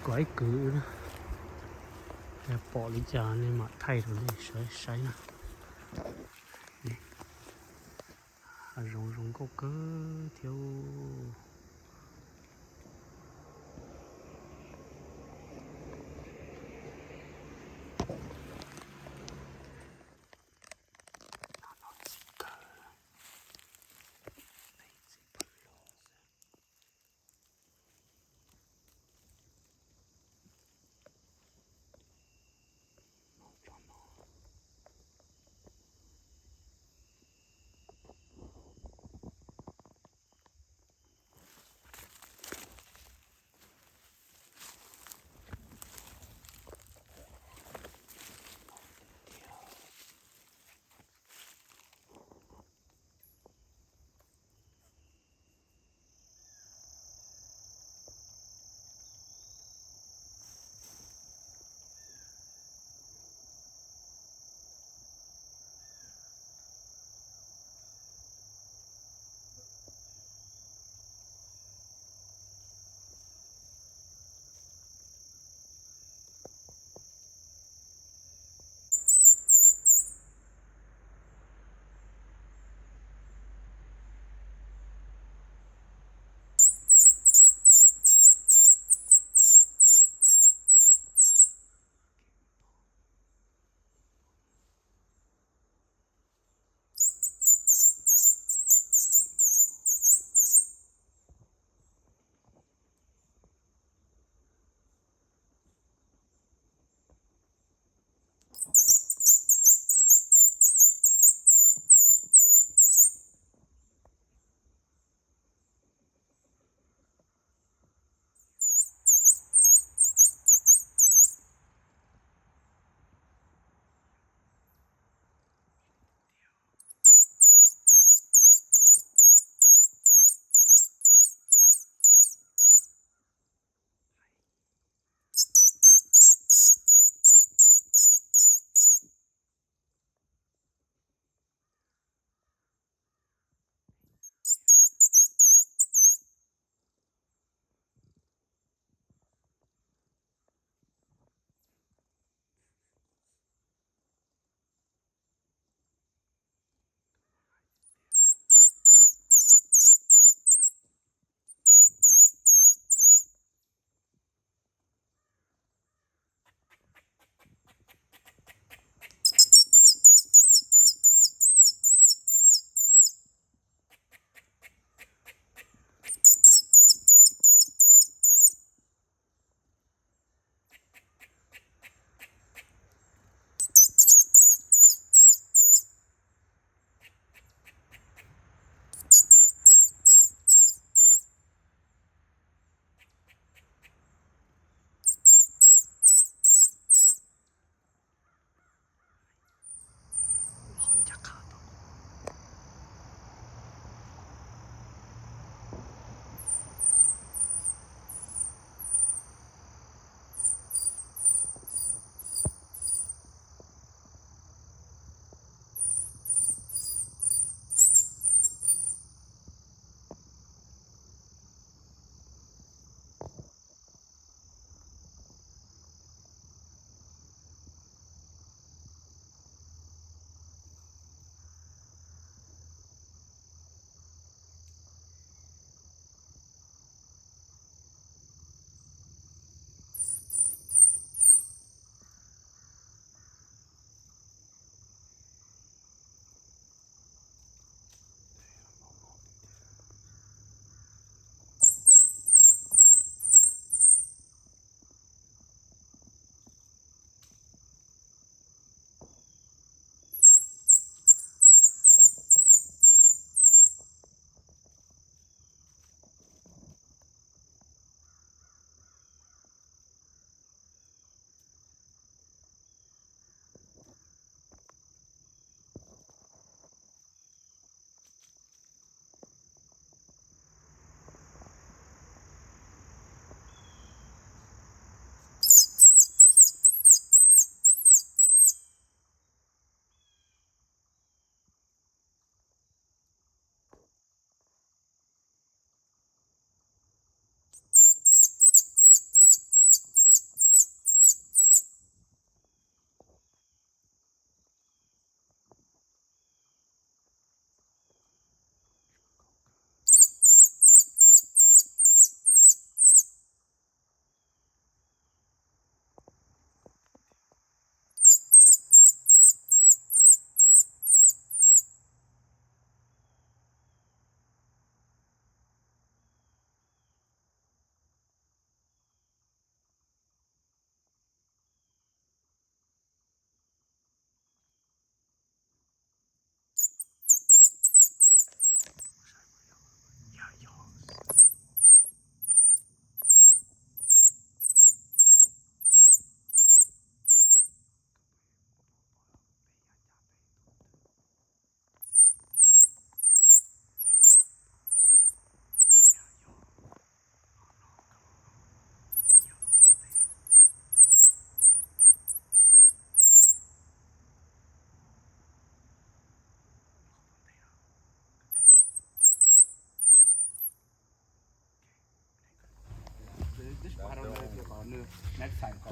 Kom ib kwv, pom li cas nej mam thaij rau nej saib na. Hav zoov zoo nkauj kawg thiab.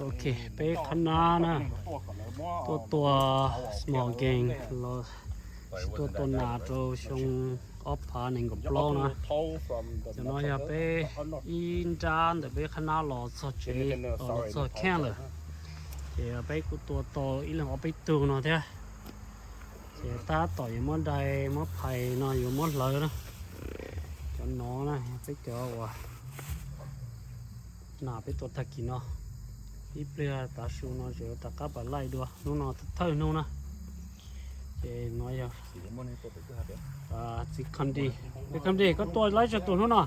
Ok, peb qhab nab na, tuaj tua small game los sis tuaj tua nas rau xyoo ob phav nees nkaum plaub na. Cov no yog peb ib nrab ntawm peb qhab nab los txog tsev, los txog camp lawm. Ces peb kuj tua tau ib leeg ob peb tug no thiab. Ces tab tom yuav muab dai muab phais no yuav muab hlawv na. Cov no na peb cov uas nas peb tua tag kis no, ib pliag tav su no tseem rov qab pais laij dua, hnub no thawj hnub na. Ces no yog txiv Kham Di, txiv Kham Di, koj tua laib tsawg tus hnub no?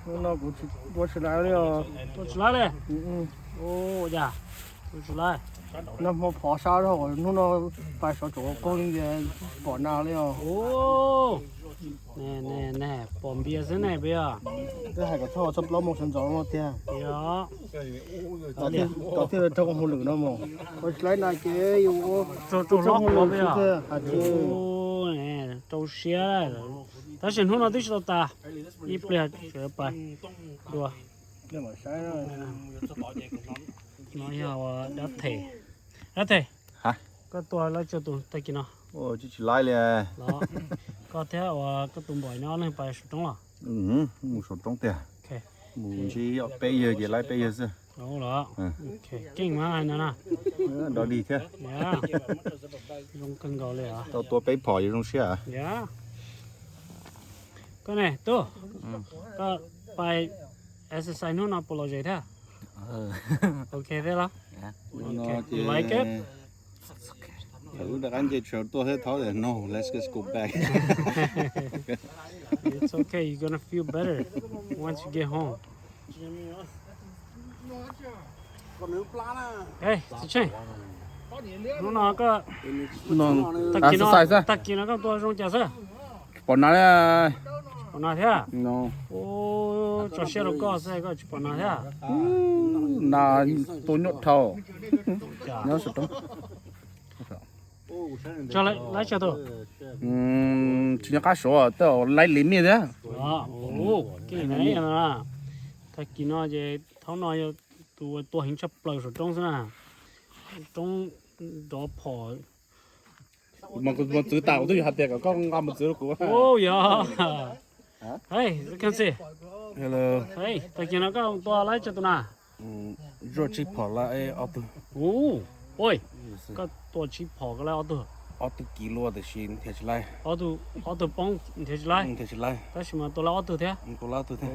Hnub no kuv tua tsis laib li os. Tua tsis laib li? Ua cas tua tsis laib? Nag hmo phov sab dhau, hnub no pais sov tsuav qaug li ces pom nas li os. Pom npias xwb ne peb os. Twb hais kom txhob txog plaub moos sawv ntxov no tiag. Tom thiaj li raug hauj lwm no mus. Ua tsis laib nas ces yus ua txog hauj lwm xwb tiag. Rau siab, tab sis hnub no twb tsis tau tas, ib pliag sawv pais dua. No yog dab them, dab them, koj tua laib tsawg tus tag kis no? Tsis tsis laib li. Koj thiab uas koj tus npawg no ob leeg pais saum roob los? Mus saum roob tiag. Mus ntsib peb yawg ces laib peb yawg xwb. Keej mas no na. Dog dig thiab. Zoo kawg nkaus li. Tau tua peb phom yuav zoo siab. Koj ne tub, koj pais exercise hnub no puas lom zem thiab? Ok thiab los? Like it? Thaum ub rov qab nce trail tuaj thiab thov tias no, let's just go back. It's okay, you're gonna feel better once you get home. Hnub no koj, tag kis no koj tua zoo cas xwb? Pom nas li. Pom nas thiab? Tso siab rau koj xwb koj tsis pom nas thiab? Nas tua nyuaj dhau. Nyob saum roob. Laib tsawg tus? Tsis nco qab suav, tej laib li miaj thiab. Tag kis no ces thaum no yog tus ua tua heev tshaj plaws saum roob xwb na. Roob nrov phom. Mos txwv tas kuv twb yuav hais tias kom koj nqa mos txwv rau kuv. Yog. Tag kis no koj tua laib tsawg tus nas? Zuaj tsib phom laib ob tug. Ua, koj tua tsib phom koj laib ob tug? Ob tug kiv luaj tiam sis nrhiav tsis laib. Ob tug poob nrhiav tsis laib. Tab sis mas tua laib ob tug thiab. Tua laib ob tug thiab.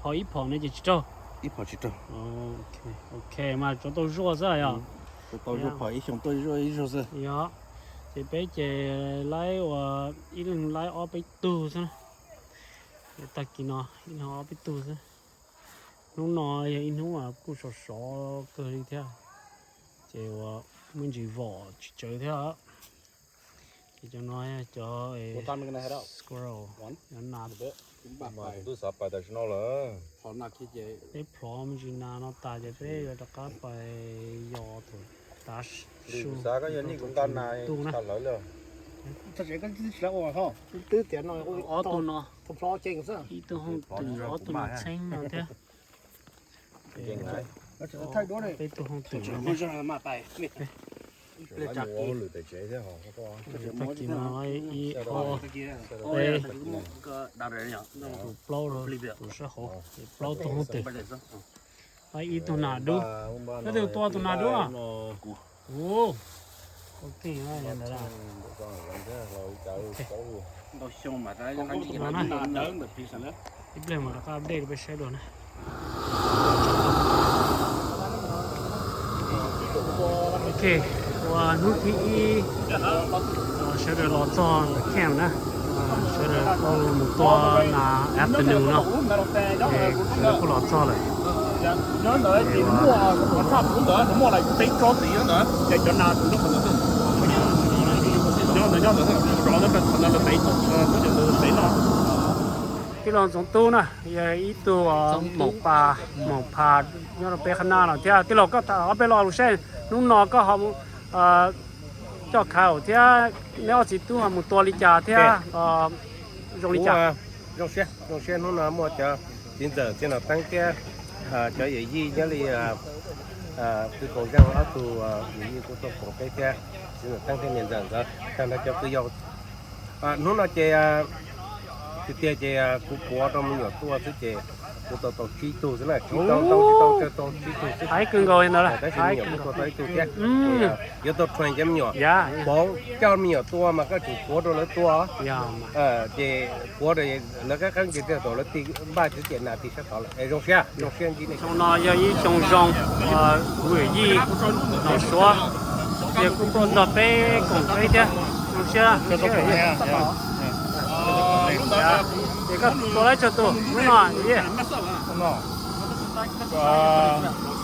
Ho ib phom no ces tsis raug. Ib phom tsis raug. Ok mas tsuav tau zuaj xwb yog. Tsuav tau zuaj phom ib xyoos tuaj zuaj ib zaug xwb. Yog. Ces peb ces laib uas ib leeg laib ob peb tug xwb na. Tag kis no ib leeg ob peb tug xwb. Hnub no yog ib hnub kuj sov sov kawg li thiab. Ces uas muaj ntsis vom tsis tsawv thiab. Ces cov no cov squirrel, cov nas. Peb plhov me ntsis nas no tas ces peb yuav rov qab pais yos thaum tav su, thaum tsaus ntuj na. Ob tug no, ib tug hooj twm, ob tug no txheeb no thiab. Peb tug hooj twm no. Tag kis no ib ob peb, tus plaub, tus sab hauv, plaub tug hooj twm. Ib tug nas dub. Koj twg tua tus nas dub? Ua, ua keej ntawd. Ib pliag mus rov qab update rau peb saib dua na. Ok, ua hnub thib ib sawv daws los txog ntawm camp na. Sawv daws tau mus tua nas afternoon no, ces sawv daws kuj los txog lawm. Tij laug Ntxoov Tub na, yog ib tug maum pas maum phas nyob rau peb qhab nab no thiab. Tij laug, koj tham ob peb lo lus seb, hnub no koj ho coj khaus thiab neb ob txiv tub ho mus tua li cas thiab zoo li cas? Zoo siab, zoo siab hnub no muaj cov txiv ntxawm Txiaj Nom Teeb thiab cov yawm yij nyob li Kwv Koom Zeej ob tug yawm yij kuj tuaj koom peb thiab, txiv Ntxawm Teeb thiab niam ntxawm nkawd tag nrho cov kwv yau. Hnub no ces tiag tiag ces kuv puav rau me nyuam tuaj xwb ces kuv tau tau tsib tug xwb na, tsib tug, tsib tug xwb. Tab sis me nyuam kuj tuaj tau ib tug thiab. Yuav tau train cov me nyuam, puav coj me nyuam tuaj mas koj tsum puav rau lawv tuaj. Ces puav rau lawv qab qeeb ces tej zaum lawv tig npaj txiv tiam nas tig sab tod lawm. Es zoo siab, zoo siab ntsib nej. Xyoo no yog ib xyoo zoo uas kuv yawm yij Nom Suav ces kuj tuaj nrog peb koom peb thiab. Zoo siab, zoo siab. Es koj tua laib tsawg tus hnub no?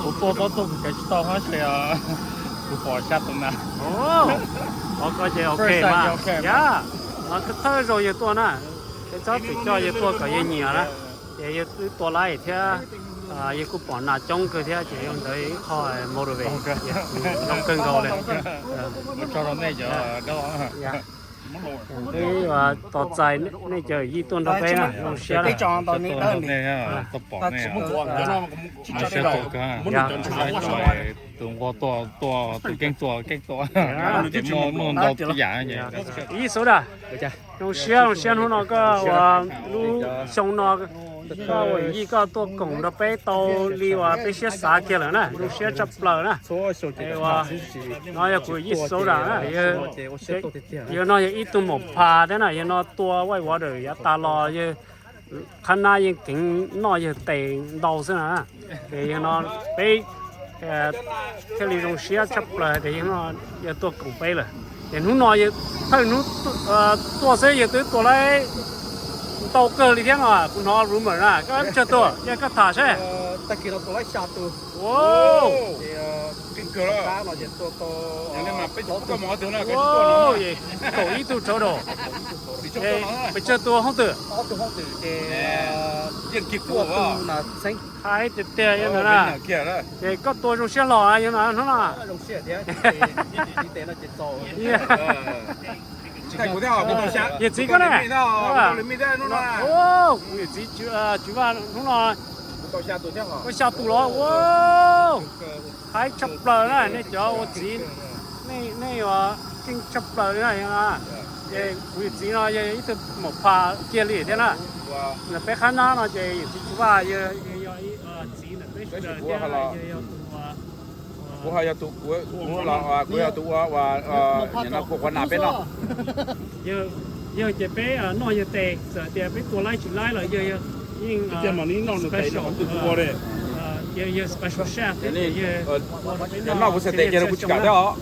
Kuv tuaj tau tus, kuv kav tsis tau hab, kuv pom xya tus na. Qhov ko ces ok mas, thawj zaug yawg tuaj na, es txhob txwm coj yawg tuaj kom yawg nyiam na. Ces yawg twb tua laib thiab, yawg kuj pom nas coob kawg thiab ces zoo ntawd ib qho motivate zoo kawg nkaus li. Twb tos txais nej cov yij tuaj nrog peb na, zoo siab na. Tus nquag tuaj, tuaj, tus keeb tuaj, keeb tuaj, ces muaj ntau tib yam. Yij Xauv Dam, zoo siab, zoo siab hnub no koj ua lub xyoo no koj ua yij koj tuaj koom nrog peb tau li uas peb siab xav kiag lawm na, zoo siab tshaj plaws na. No yog kuv yij Xauv Dam na, yawg no yog ib tug maum phas thiab na, yawg no tua white water yav tas los yawg qhab nab yeej keev noj yawg tes ntau xwb na. Ces yawg no peb thiaj li zoo siab tshaj plaws tias yawg no yawg tuaj koom peb lawm. Ces hnub no yawg thawj hnub tuaj xwb yawg twb tua laib ntau kawg li thiab no, kuv hnov rumor na. Koj tsawg tus, yog koj tham seb. Kaum ib tug total. Pes tsawg tus hoob twm? Hais tiag tiag yog ntawd na. Ces koj tua zoo siab hlo yog ntawd hnub no. Yawm txiv koj ne? Kuv yawm txiv Tswv Vaj hnub no ua xya tus los ua. Haib tshaj plaws na, nej cov ua txiv, nej ua keej tshaj plaws li na. Ces kuv yawm txiv no yog ib tug maum phas kiag li thiab na. Ntawm peb qhab nab no ces yawm txiv Tswv Vaj yog ib txiv ntawm peb sawv daws thiab yog tus ua, kuv yog tus ua, kuv yog tus ua, ua, ua, nim no kuv ua nas peb noj. Yawg ces peb noj yawg tes, txawm tias peb tua laib tsis laib los yawg yeej special, yawg special chef, yawg noj kuv txhais tes ces kuv tsis kam thiab os.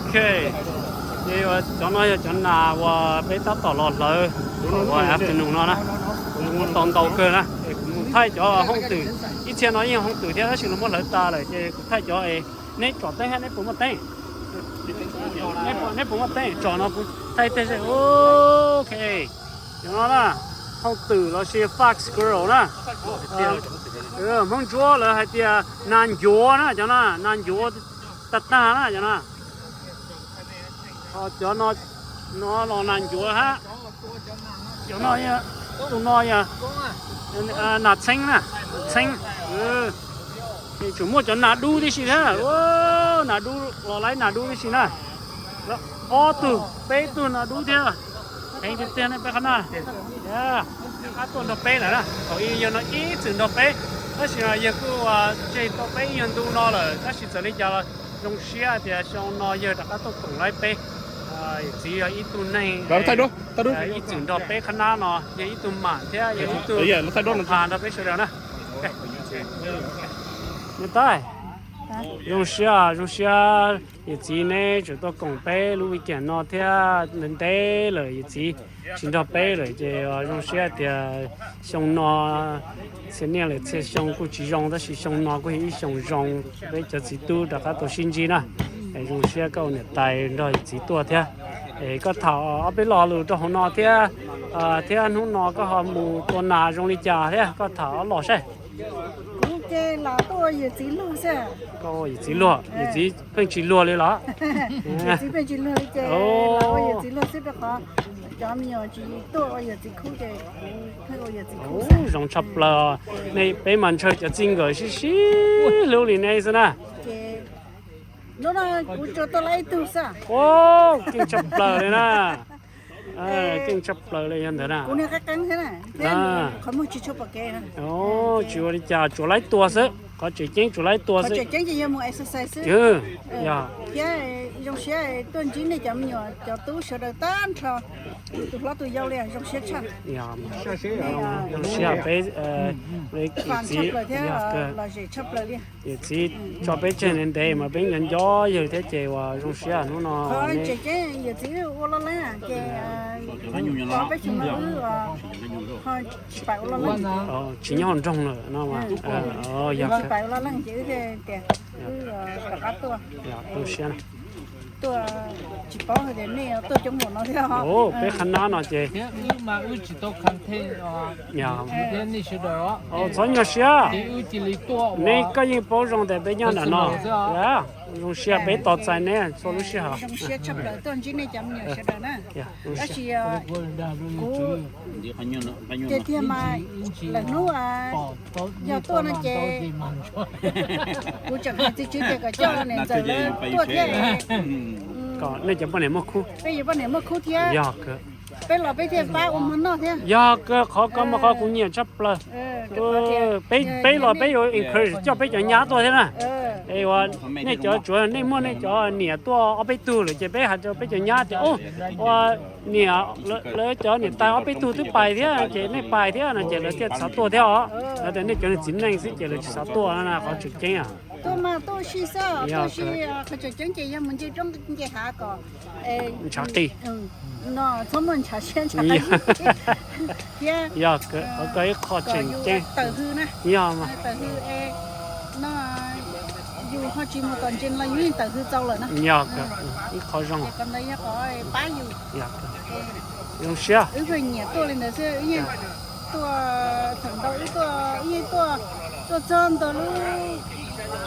Ok, ces cov no yog cov nas uas peb tab tom los hlawv ua afternoon no na. Kuv mus tau ntau kawg na, kuv mus thaij cov hoob twm, ib txhia no yeej hoob twm thiab tab sis los muab hlawv tas lawm ces kuv thaij cov es neb tsom teeb thiab neb puas muaj teeb? Neb puas muaj teeb? Tsom no kuv thaij tej. Ok, cov no na, hoob twm los sis fox squirrel na. Hmoob Ntsuab lawv hais tias nas ncuav na, cov no nas ncuav tag tag na cov no. Ho cov no, no los nas ncuav hab. Cov no, tus no yog nas txheeb na, txheeb. Ces tseem muaj cov nas dub tib si thiab, nas dub los laib nas dub tib si na. Ob tug peb tug nas dub thiab. Heev tiag tiag ne peb qhab nab. Rov qab tuaj nrog peb lawm na, thaum ub yawg no ib txwm nrog peb, tab sis yawg kuj tseg tau peb ib nyuag ntu no lawm, tab sis txawm li cas los zoo siab tias xyoo no yawg rov qab tuaj koom laib peb. Yawm txiv yog ib tug neeg ib txwm nrog peb qhab nab no, yog ib tug mam thiab yog ib tug pha nrog peb sawv daws na. Niam tais, zoo siab, zoo siab yawm txiv neb tseem tuaj koom peb lub weekend no thiab, ntev ntev lawm yawm txiv tsis nrog peb lawm ces zoo siab tias xyoo no, txhia niaj lawm txhia xyoo kuj tsis zoo tab sis xyoo no kuj yog ib xyoo zoo, peb cov txiv tub rov qab tau sib ntsib na. Zoo siab koj ua niam tais nrog yawm txiv tuaj thiab. Es koj tham ob peb lo lus rau hauv no thiab, thiab hnub no koj ho mus tua nas zoo li cas thiab koj tham ob lo saib. Kuv ces los tuaj ua yawm txiv luag xwb. Koj ua yawm txiv luag, yawm txiv pheej tsis luag li los? Yawm txiv pheej tsis luag li ces los ua yawm txiv luag xwb rau qhov Cov me nyuam tsis tuaj ua yawm txiv khub ces kuv pheej ua yawm txiv khub. Zoo tshaj plaws. Nej peb mas ntshaw cov txij nkawm sib sib hlub li nej xwb na. Ces hnub no kuv tsuas tuaj laib ib tug xwb. Keej tshaj plaws li na. Keej tshaj plaws li yog ntawd na. Kuv niag qab qeeb thiab na, thiab qhov muag tsis tshua pom kev na. Tsis ua li cas, tsuas laib tua xwb, qhov tseem ceeb tsuas laib tua xwb. Tseem ceeb ces yog mus exercise xwb. Thiab zoo siab tuaj ntsib nej cov me nyuam cov tub sawv daws tag nrho, tus hlob tus yau li zoo siab tshaj. Zoo siab peb, tshaj plaws thiab los zem tshaj plaws li. Yawm txiv tso peb tseg ntev ntev mas peb nco nco yawg thiab ces uas zoo siab hnub no. Tseem ceeb yawm txiv ua loj leeb ces peb tsis nyob hauv nroog lawm no. Yog pais ua loj leej ces wb thiaj tias wb rov qab tuaj. Zoo siab. Tuaj tsis paub hais tias nej tuaj coob npaum no thiab. Peb qhab nab no ces thiab wb mas wb tsis tau khav theej thiab nej sawv daws os. Txhob nyuaj siab, ces wb cia li tuaj. Nej koj yeej paub zoo tias peb nyob ntawm no. Zoo siab peb tos txais neb txhua lub sij hawm. Zoo siab tshaj plaws tuaj ntsib nej cov me nyuam sawv daws na. Tab sis kuv tiag tiag mas lawm hnub yog tuaj no ces kuv tseem hais txiv tswv tias kom coj niam ntxawm lawv tuaj thiab. Nej cov poj niam muaj khub, peb cov poj niam muaj khub thiab. Peb los peb thiaj pab ua hmo noj thiab. Yog kawg, qhov ko mas qhov kuv nyiam tshaj plaws. Peb los peb yuav encourage coj peb cov nyab tuaj thiab na. Es uas nej cov tsuav nej muaj nej cov niam tuaj ob peb tug lawm ces peb hais rau peb cov nyab tias, ua niam, lawv cov niam tais ob peb tug twb pais thiab ces nej pais thiab no ces lawv thiaj xav tuaj thiab os. Lawv tias nej cov niag txiv neej xwb ces lawv tsis xav tuaj na, qhov tseem ceeb. Tuaj mas tuaj si xwb, tuaj si, qhov tseem ceeb ces yog mus nce roob nce hav kom ntshav qis. No txhob muaj ntshav siab ntshav qis thiab. Yog kawg, ib qho tseem ceeb tawm hws na. Yog mas tawm hws es no yus ho tsis mus tom ntses los yus yeej tawm hws txaus lawm na. Yog kawg, ib qho zoo. Ces qhov ntawd yog qhov pab yus. Zoo siab. Wb pheej nyiam tuaj li ntawd xwb, wb yeej tuaj thaum ntau wb tuaj, wb yeej tuaj, tuaj txog ntua lub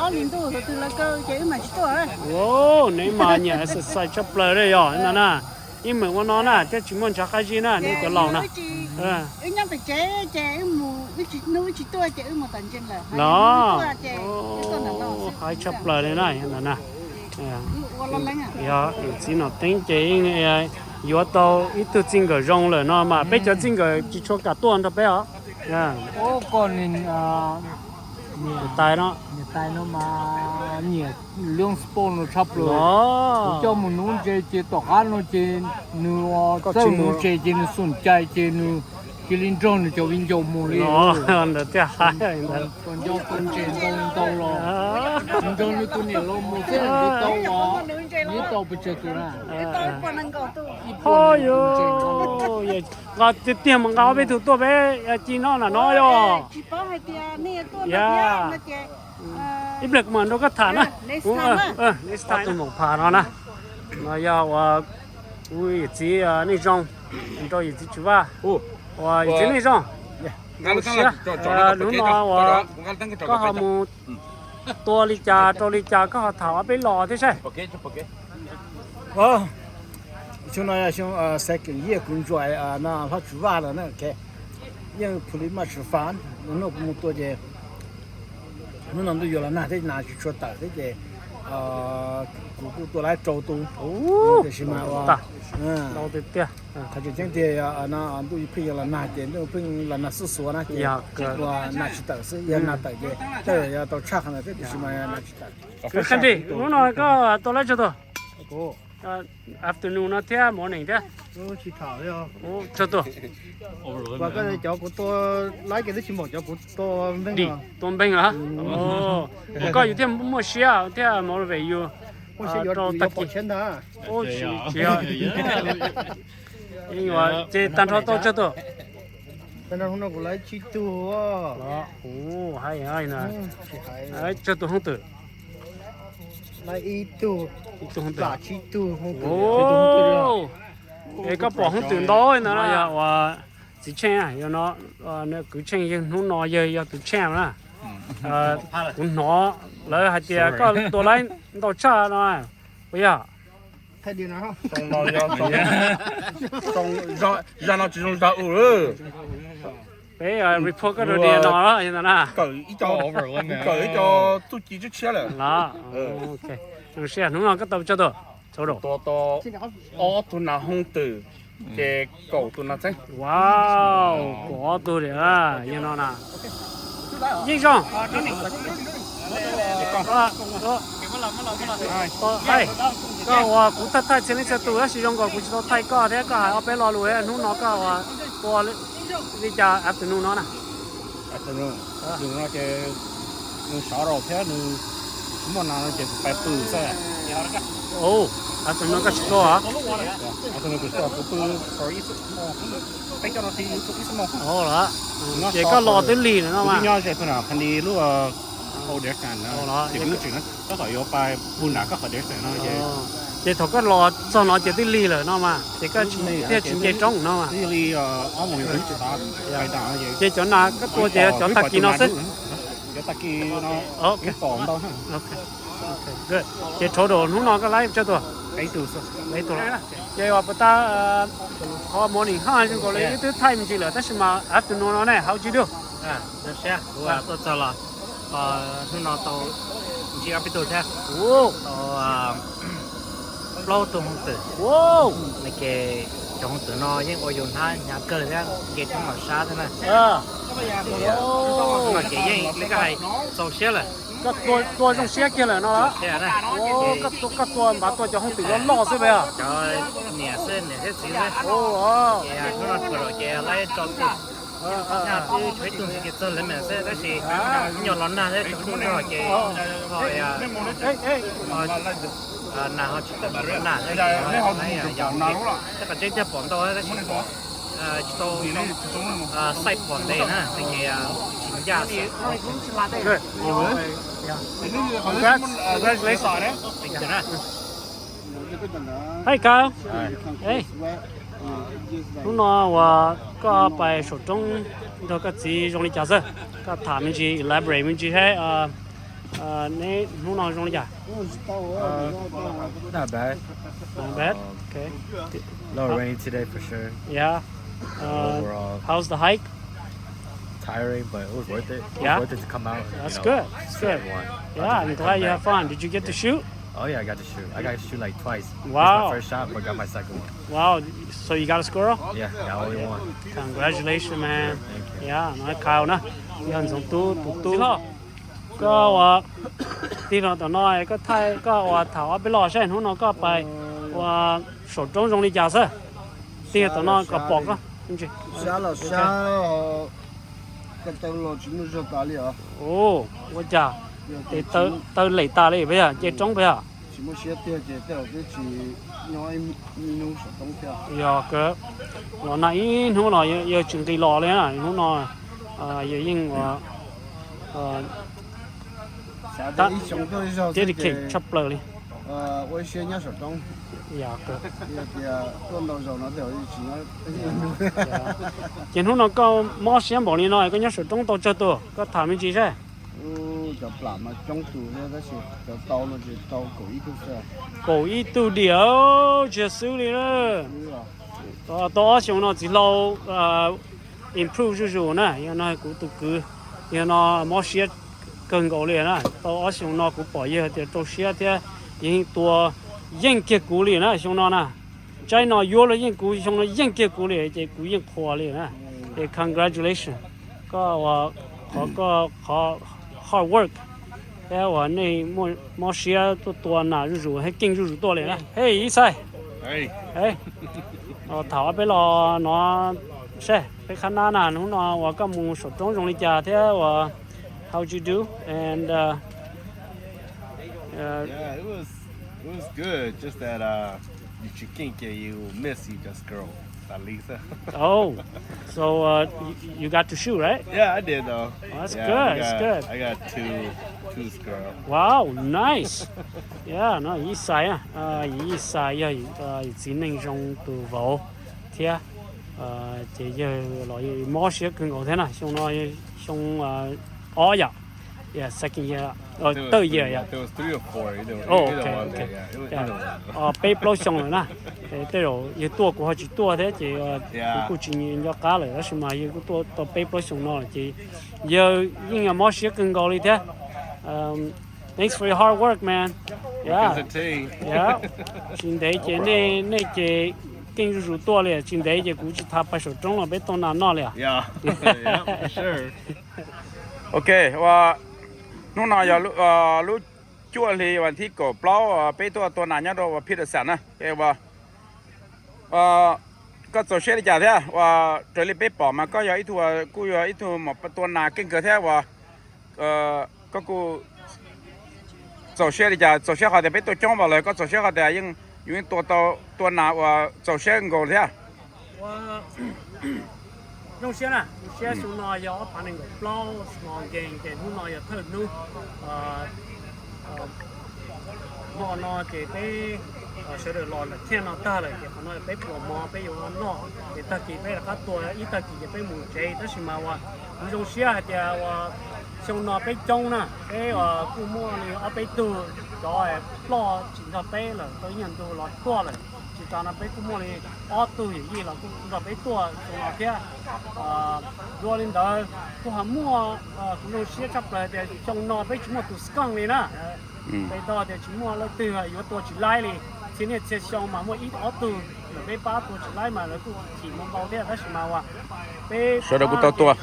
ob hlis ntuj thaum twg lawv kaw ces wb mam tsis tuaj. Neb mas nyiam exercise tshaj plaws li yog no na. Ib meem ua no na thiaj tsis muaj ntshav qab zib na, neb cov laus na. Wb nyob pem tsev ces wb mus, wb tsis, hnub wb tsis tuaj ces wb mus tom ntses lawm. Los, hais tshaj plaws li na, no na. Yog yawm txiv Nom Teeb ces yuav tau ib tug txij nkawm zoo lawm no mas peb cov txij nkawm tsis tshua kam tuaj nrog peb os. Koj niam tais no, niam tais no mas nyiam lub sport no tshaj plaws. Kuv coj mus nuv ntses ces tom qab no ces nws txawj mus nuv ntses ces nws xum cai ces nws cia li nrog nws cov viv ncaus mus li. Ntawd thiaj hais. Kom nco tau ntses ntau ntau los nrog nws tus niam laus mus thiab nws tau, nws tau pes tsawg tus na? Ho yo, nqa tiag tiag mas nqa ob peb tug tuaj peb ci noj nram no yog. Ib pliag kuv mam nrog koj tham na. Next time no na. No yog uas kuv yawm txiv Neej Zoo nrog yawm txiv Tswv Vaj, uas yawm txiv Neej Zoo, zoo siab hnub no uas koj ho mus tua li cas rau li cas koj ho tham ob peb los thiab saib. Xyoo no yog xyoo second year kuv join no Hlob Tswv Vaj lawm na. Yeej pretty much fun. Hnub no kuv mus tua ces hnub no ntuj yuav los nag thiab nas tsis tshua tawm thiab ces kuv kuj tua laib rau tus, tiam sis mas ua qhov tseem ceeb tiag no ntuj pheej yuav los nag ces ntuj pheej los nag xuj xuav na ces ua nas tsis tawm xwb, yog nas tawm ces tej zaum yuav tau tshaj qhov ntawd thiab tiam sis mas nas tsis tawm. Khab Nrig, hnub no koj tua laib tsawg tus? Afternoon no thiab morning thiab. Tsawg tus? Cov kuv tua laib ces twb tsis npaum cov kuv tua npeeg. Tua npeeg los? Koj yus thiaj muaj siab thiaj motivate yus rau tag kis. Ces tag nrho tau tsawg tus? Tag nrho hnub no kuv laib tsib tug. Tsawg tus hoob twm? Laib ib tug, ib tug hoob twm. Es koj pom hoob twm ntau ntawd no yog uas txiv Tsheej, yog no kwv Tsheej yawg hnub no yawg yog tus tsheej na. Kuv hnov lawv hais tias koj tua laib ntau tshaj no, puas yog? Xyoo no yog xyoo, xyoo, zag no tsis zoo zag u lawm. Peb report koj rau dia no los yog ntawm na. Kawm ib co, kawm ib co txuj ci tshiab tshiab lawm. Los, zoo siab hnub no koj tau tsawg tus? Tua tau ob tug nas hoob twm, ces kaum tus nas txeeb. Wow, kaum ob tug li yog no na. Yeej zoo. Koj ua kuv thaij thaij txhia leej txhia tus tab sis zoo nkaus kuv tsis tau thaij koj thiab koj hais ob peb lo lus, hnub no koj ua tua li cas afternoon no na? Afternoon no ces nws sov rau thiab nws tsis muaj nas no ces kuv pais pw xwb. Afternoon koj tsis tua? Afternoon kuv tsis tua, kuv pw for ib, peb caug nas this, ib xuab moos. Ces koj los twb lig lawm no mas. Kuv nyob ze pw na, pha ni lub hauv desk no, ces kuv tseem tab tom yuav pais pw nram koj qhov desk no ces. Ces thaum koj los txog no ces twb lig lawm no mas, ces koj thiaj tsis nce roob no mas. Twb yog li ob moos yuav tsis tav, pais nram no ces. Ces cov nas koj tua ces cov tag kis no xwb. Cov tag kis no pom ntau. Ces total hnub no koj laib tsawg tus? Ib tug. Ces uas puas tas, qhov morning haj zoo nkaus li wb twb thaij me ntsis lawm tab sis mas afternoon no ne, how you do? Zoo siab, kuv tuaj txog los hnub no tau ntsib ob peb tug thiab. Tau plaub tug hoob twm. Ces cov hoob twm no yeej ua yus hnab hnyav kawg thiab nce roob los sab thiab na. No ces yeej li koj hais txaus siab lawm. Koj tua zoo siab kiag lawm no. Koj tua npav tua cov hoob twm loj loj xwb peb os. Cov niam xwb, niam thiab txiv xwb. Ces hnub no tshua lawm ces laib tso twg. Nyaj twb tshuav ib tug ntxiv ces txog lawv mam xwb tab sis nyuam los nag thiab tsaus ntuj zog ces ho nas ho tsis tawm nag thiab ces ho yog ces tej qab tseeb thiaj pom ntau tab sis tsis tau xaij pom ntev na ces tsis ncaj xwb. Hey Kyle, hnub no uas koj pais saum roob nrog koj txiv zoo li cas xwb? Koj tham me ntsis, elaborate me ntsis seb neb hnub no zoo li cas? Not bad. Okay. A little rainy today for sure. Yeah. Overall, how's the hike? Tiring, but it was worth it. It was worth it to come out. That's good. That's good. Yeah, I'm glad you had fun. Did you get to shoot? Oh yeah, I got to shoot. I got to shoot like twice. Wow. Missed my first shot, but got my second one. Wow. So you got a squirrel? Yeah, got only one. Congratulations, man. Thank you. Yeah, no Kyle na, yog Ntxoov Tub tus tub. Koj ua tig los tom no koj thaij koj ua tham ob peb lo saib hnub no koj pais ua saum roob zoo li cas xwb. Tig tom no kom pom koj. Sab los sab, ko taw los tsis muaj zog tas li os. Ua cas? Tes taw lem tas li peb yog nce roob peb yog. Tsis muaj siab tiag ces tej zaum twb tsis nyob ib hnub saum roob thiab. Yog kawg, los nag ib hnub los yawg tsis nqis los li na, hnub no yawg yeej ua tiab di kheem tshaj plaws li. Ua ib siab nyob saum roob. Yog tias tuaj ntau zaus no tej zaum tsis nyob. Ces hnub no koj mob siab npaum li no koj nyob saum roob tau tsawg tus? Koj tham me ntsis saib. Cov plam mas coob tus thiab tab sis cov tau no ces tau kaum ib tug xwb. Kaum ib tug diam, tsis xwb li na. Tau ob xyoo no txiv hlau improve zuj zus na, yog no kuv tus kwv, yog no mob siab kawg nkaus li na. Tau ob xyoo no kuv pom yawg tias rau siab thiab yawg yeej tua yeej kiag kuv li na xyoo no na. Tsaib no yuav luag yeej kuv, xyoo no yeej kiag kuv li ces kuv yeej qhuas li na. Ces congratulations, koj ua qhov koj qhov hard work thiab uas nej mob siab tuaj tua nas zuj zus thiab keej zuj zus tuaj li na. Hey Ixai, tham ob peb lo no saib peb qhab nab na, hnub no uas koj mus saum roob zoo li cas thiab uas how you do and It was good, just that uh, you should think you miss you just girl. At least. Oh, so uh, you, you got to shoot, right? Yeah, I did though. Oh, that's yeah, good. That's good. I got, I got two, two girl. Wow, nice. Yeah, no, Yixai, uh, Yixai yog txiv neej zoo tus vauv thiab ces yawg los mob siab kawg nkaus thiab na, xyoo no xyoo ob yom. Yeah, second year. Third year, yeah. Oh, okay, okay. Peb plaub xyoo lawm na. Tej zaum yawg tuaj kuv ho tsis tuaj thiab ces kuv kuj tsis nco qab lawm, tab sis mas yawg kuj tuaj tau peb plaub xyoo no lawm ces yawg yeej yog mob siab kawg nkaus li thiab. Thanks for your hard work, man. Yeah. Yeah. Tsis ntev ces nej, nej ces keej zuj zus tuaj li, tsis ntev ces kuv tsis tas pais saum roob los peb tua nas noj li. Ok, ua hnub no yog lub cuaj hli vas thib kaum plaub, peb tuaj tua nas nyob rau ua Peterson na. Ua koj txaus siab li cas thiab? Ua raws li peb pom mas koj yog ib tug, kuj yog ib tug mus tua nas keej kawg thiab ua koj kuj txaus siab li cas? Txaus siab qhov tias peb tuaj coob vas lawm, koj txaus siab qhov tias yeej, yus yeej tua tau, tua nas ua txaus siab nkaus thiab? Zoo siab na, zoo siab. Xyoo no yog ob phav nees nkaum plaub small game ces hnub no yog thawj hnub. Hmo no ces peb sawv daws los lawm thiaj no tag lawm ces qhov no peb pluas mov peb yuav noj ces tag kis peb rov qab tua ib tag kis ces peb mus tsev. Tab sis mas ua kuv zoo siab hais tias ua xyoo no peb coob na, peb kuj muaj li ob peb tug cov ploj tsis nrog peb lawm tau ib nyuag ntu los tuaj lawm. Tsis tas no peb kuj muaj li ob tug yawm yij los kuj nrog peb tuaj xyoo no thiab. Dua li ntawd kuj ho muaj, kuv zoo siab tshaj plaws tias xyoo no peb tsis muaj tus skooj li na. Peb tau tias tsis muaj leej twg yuav tua tsis laib li. Txhia niaj txhia xyoo mas muaj ib ob tug lawm peb pab tua tsis laib mas lawv kuj chim mus npau thiab, tab sis mas ua peb sawv daws kuj tau tua.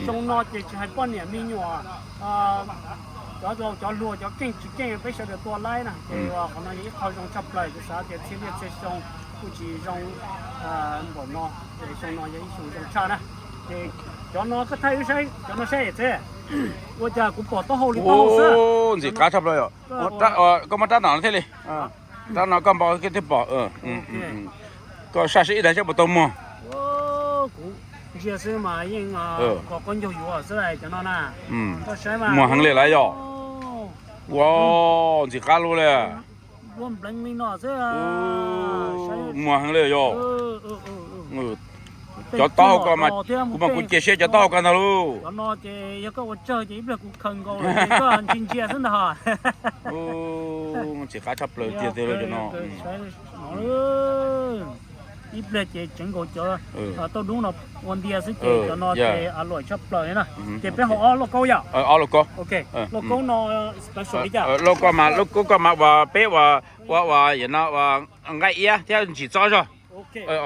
Xyoo no ces tsis hais poj niam me nyuam, cov laus cov hluas cov keej tsis keej peb sawv daws tua laib na ces qhov no yog ib qho zoo tshaj plaws. Kuv xav tias txhia niaj txhia xyoo kuj tsis zoo npaum no, ces xyoo no yog ib xyoo zoo tshaj na. Ces cov no koj thaij wb saib, cov no saib txhia. Ua cas kuv pom taub hau li taub hau xwb. Ntxim qab tshaj plaws yom. Koj muab rab no thiaj li, rab no koj npau koj thiaj pom. Koj saj sib ib daim seb puas tau muag. Kuv ntsia xwb mas yeej kom koj ncaug yuav xwb cov no na. Koj saib mas muag heev li lawm yom. Ua ntxim qab lub li. Ua npleev li no xwb. Muag heev li yom. Cov taub hau ko mas kuv mas kuv cia siab cov taub hau ko ntag lauj. Cov no ces yog koj ua tsawg ces ib pliag kuv khaws nkaus lawm ces koj ntsia ntsia xwb ntag. Ntxim qab tshaj plaws tiag tiag li cov no. Ib pliag ces tseev nkaus cov taub dub no ua ntia xwb ces cov no ces a luam tshaj plaws li na. Ces peb haus ob lauj kaub yom. Ob lauj kaub. Ok, lauj kaub no special li cas? Lauj kaub mas, lauj kaub ko mas ua peb ua, ua ua yam no ua nqaij iab thiab ntsim txob zog.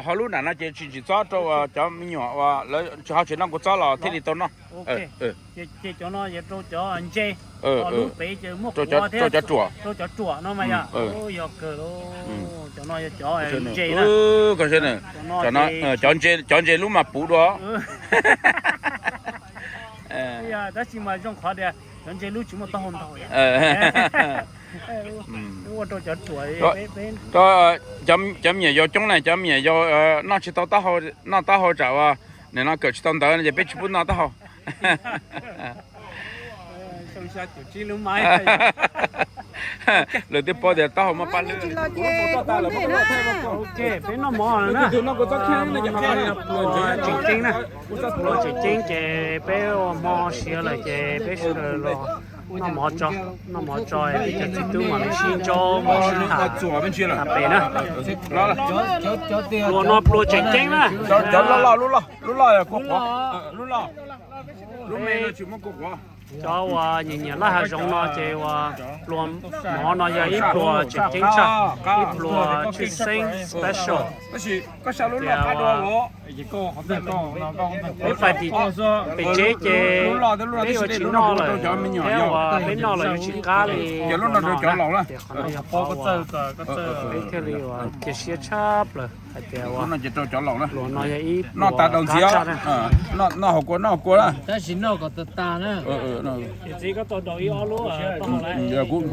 Ho lub nram no ces tsis ntsim txob rau cov me nyuam uas lawv tsis ho tsis noj kua txob los thiaj li tau noj. Ces cov no yog rau cov ntse, lub pem ces muaj kuav thiab, rau cov ruam no mas yog, yog kawg lauj. Cov no yog cov ntse na. Cov ntse lub mas puv dua. Tab sis mas zoo qhov tias cov ntse lub tsis muaj taub hau ntau. Ua rau cov ruam. Cov me nyuam yaus coob na, cov me nyuam yaus noj tsis tau taub hau, noj taub hau tsam ua nim no kawm tsis tau ntawv no ces peb tsis pub noj taub hau. Lawv twb paub tias taub hau muaj paj hlwb. Peb noj mov lawm na. Tseem ceeb na, tseem ceeb ces peb ua hmo siav lawm ces peb sawv daws los noj mov tso, noj mov tso peb cov txiv tub mam li sib ntsib mov sib tham pem na. Pluas no pluas tseem ceeb na. Cov loj loj, lub loj, lub loj yog kua quav, lub loj, lub me no tsis muaj kua quav. Cov uas nyiam nyiam laj hav zoov no ces uas pluas mov no yog ib pluas tseem ceeb tshaj, ib pluas tshwj xeeb special. Tab sis koj saib lub loj qab dua los. Peb pais tim pem tsev ces peb yuav tsis noj lawm, thiab uas peb noj los yuav tsis qab li. Ces lub no rau cov laus na. Tias qhov no yog qhov uas peb thiaj li uas cia siab tshaj plaws hais tias uas pluas no yog ib pluas qab tshaj na. Noj hauv kua, noj hauv kua na. Tab sis noj kom tas tas na. Kuv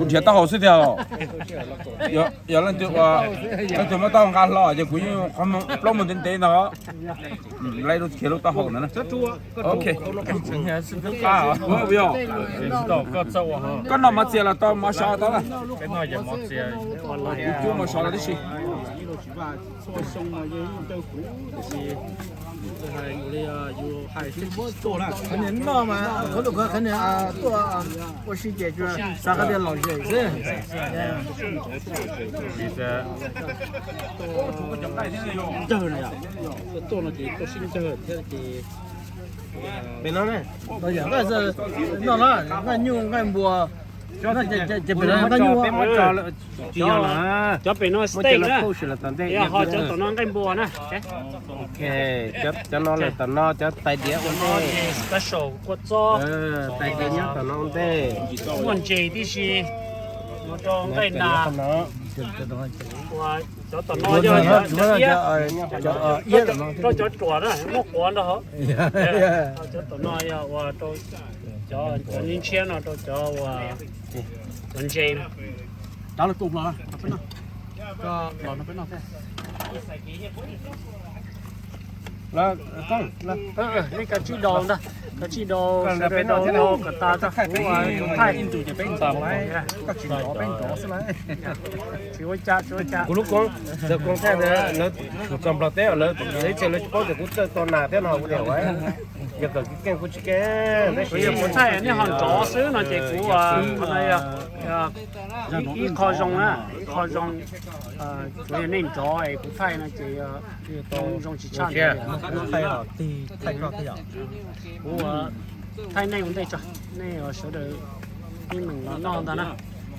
nrhiav taub hau xwb tiag. Yog leej twg, leej twg muab taub hau nqa hlo ces kuv yeej qhov plaub mus ntev ntev ntag. Laib lub khiav lub taub hau ntawd na. Ok. Koj noj mov txias los tau mov sov tau na? Kuv cub mov sov los tib si. Tsis vaj txhua xyoo mas yog ib ncawg kuv, tiam sis hais li yus hais xwb tsis tuaj na. Qhov niag noj mas qhov lus qhov niag tuaj ua si ces xav qhov tias lom zem xwb. Ncawg no yom, tuaj no ces tuaj sib ncawg thiab ces pem no ne. Noj na, nqaij nyuj nqaij npua. Ces pem no nqaij nyuj. Cov pem no steak na. Ho cov tom no nqaij npua na. Cov no lawm tom no cov tais diav ua ntej. Special kua txob. Tais diav nyob tom no ua ntej. Muaj ntses tib si. Mus rau nqaij nas. Cov tom no yog cov iab, rau cov ruam na muaj quav nrog hauv. Cov tom no yog ua rau cov ntshiab no rau cov ua cov ntses. Nej kav tsij daus ntag, kav tsij daus sawv daws daus kom tas txog kuv tus thaij. Tsis ua cas, tsis ua cas. Kuv lub koob, lawv koob thaij ntawd lawv tsum txog Nplog teb lawv teb chaws lawv tsis paub tias kuv txawj tau nas thiab no kuv tias ua yog kom keej kuj tsis keej tab sis kuv thaij nej ho nrov xwb no ces kuv qhov no yog ib qho zoo na, ib qho zoo. Tsuas yog nej nrov es kuv thaij no ces zoo tsis tshaj. Kuv thaij nej ua ntej tso, nej sawv daws ib meem los noj ntag na.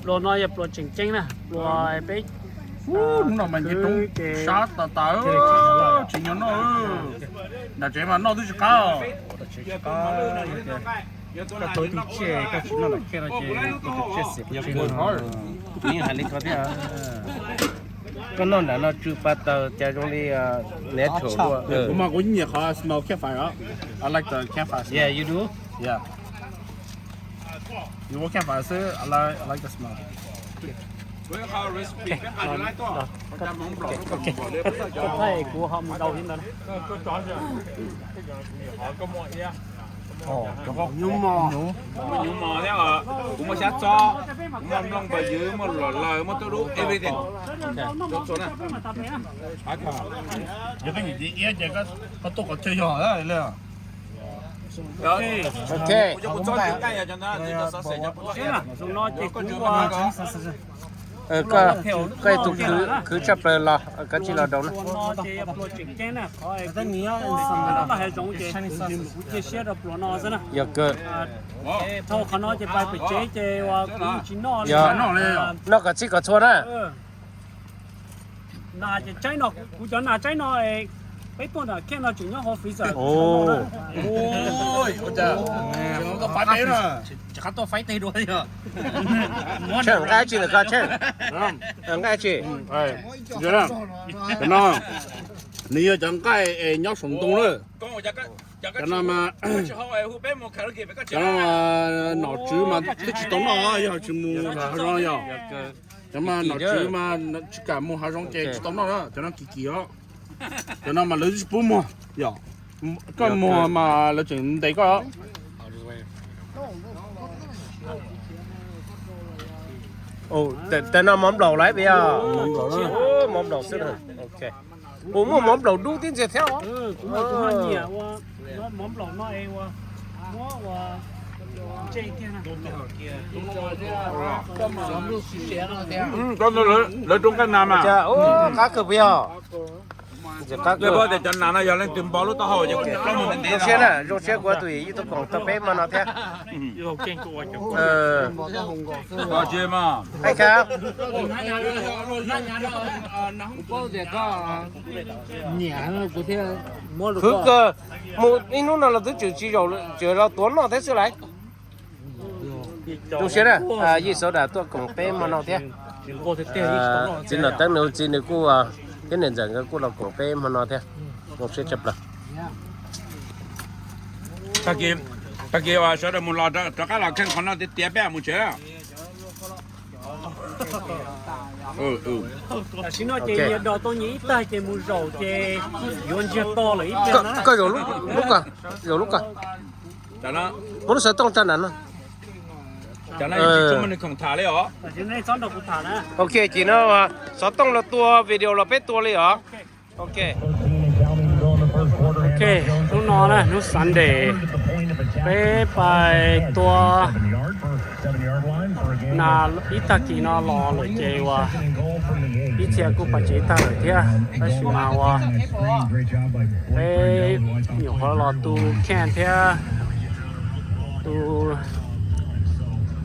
Pluas no yog pluas tseem ceeb na, pluas peb hnub no mas nce roob sab tas tas, tsis nyob noj. Nram tsev mas noj twb tsis qab. Koj tau ib tug tsiaj koj tsis noj nram khej no ces koj tus tsiaj xiam pes tsawg no. Yeej hais li ko thiab. Koj noj nram no tsw pa taws cas zoo li natural. Kuv mas kuv nyiam qhov smell campfire. I like the campfire smell. Yeah, you do? Yeah. You want campfire too? I like, I like the smell. Koj thaij kuv ho mus daus li ntawd. Nyuj mos thiab, kuv muaj xyab txob, kuv muaj nplooj npawg ywg, muaj luam laws, muaj tub dub everything. Yog koj nyiam ces iab ces koj tuaj qhov chaw yog. Ok. Koj tus khwv tshaj plaws los kav tsij los daus na. Yog kawg. Noj kom txhij kom txhua na. Nas ces tsaib no, kuv cov nas tsaib no, peb tuaj ntawm khej no tseem nyob hauv freezer. Tsis qab tuaj faib teg dua. Tsheej, nqaij tsi ntawm koj Tsheej? Nqaij tsi? Cov no nws yog cov nqaij es nyob saum ntoo lawm. Cov no mas, cov no mas nom tswv mas twb tsis tau noj, yog tsis mus hav zoov yog. Cov mas nom tswv mas tsis kam mus hav zoov ces tsis tau noj na, cov no kim kim os. Cov no mas lawv tsis pub muag yom. Koj muag mas lawv tseem ntes koj. Tes no mov nplaum lawm puas yog? Mov nplaum xwb. Puas muaj mov nplaum dub tib ntxiag thiab? Lawv roob nqaij nas mas. Qab kawg puas yog? Ntxim qab kawg. Tias cov nas no yog leej twg npo lub taub hau ces kuv plaub mus ntev ntev. Zoo siab na, zoo siab kuv tus yawm yij tuaj koom tau peb hmo no thiab. Khwv kawg, mus ib hnub no los twb tseem tsis zaum, tseem los tuav noj thiab xwb lauj. Zoo siab na, Yij Xauv Dam tuaj koom peb hmo no thiab. Txiv Nom Teeb nws txiv nws kuj thiab niam ntxawm nkawd kuj los koom peb hmo no thiab. Zoo siab tshaj plaws. Tag kis sawv daws mus los rov qab los kheej qhov no tiav tiav peb mus tsev. Tam sim no ces nyias daus tau nyias ib tag ces mus zaum ces yuav ntsiag to lawm ib pliag na. Koj zaum lub ko, zaum lub ko. Muab lub xov tooj tso nram no. Cov no tsis tshua muaj nws khoom tham li os. Ok, ces no xov tooj los tua, video los peb tua li os. Ok. Ok, hnub no na, hnub Sunday, peb pais tua nas ib tag kis no los lawm ces uas ib txhia kuj pais tsev tag lawm thiab, tab sis mas uas peb nyuam qhuav los tu camp thiab tu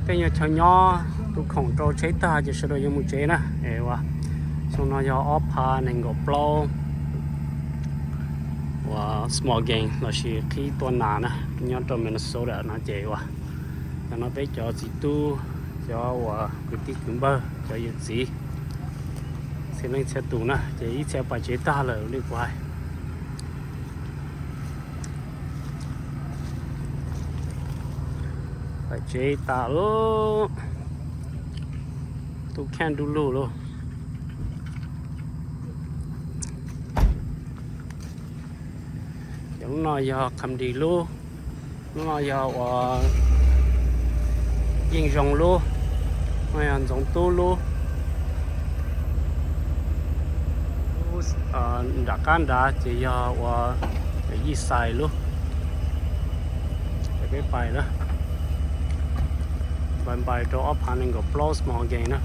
tej nyuag chaw nyob, tu khoom rau tsheb tag ces sawv daws yuav mus tsev na. Es uas xyoo no yog ob phav nees nkaum plaub uas small game lossis qhib tua nas na, nyob rau Minnesota no ces uas cov no peb cov txiv tub, cov uas kwv tij kwv npawg, cov yawm txiv, txhia leej txhia tus na, ces ib txhia pais tsev tag lawm li kuv hais. Pais tsev tas lawm, tu camp du lug lawm. Ces lub no yog Kham Dis lub, lub no yog uas Yeej Zoo lub, no yog Ntxoov Tub lub. Nram qab nrad ces yog uas Yij Xais lub. Ces peb pais na, pais pais rau ob phav nees nkaum plaub small game na.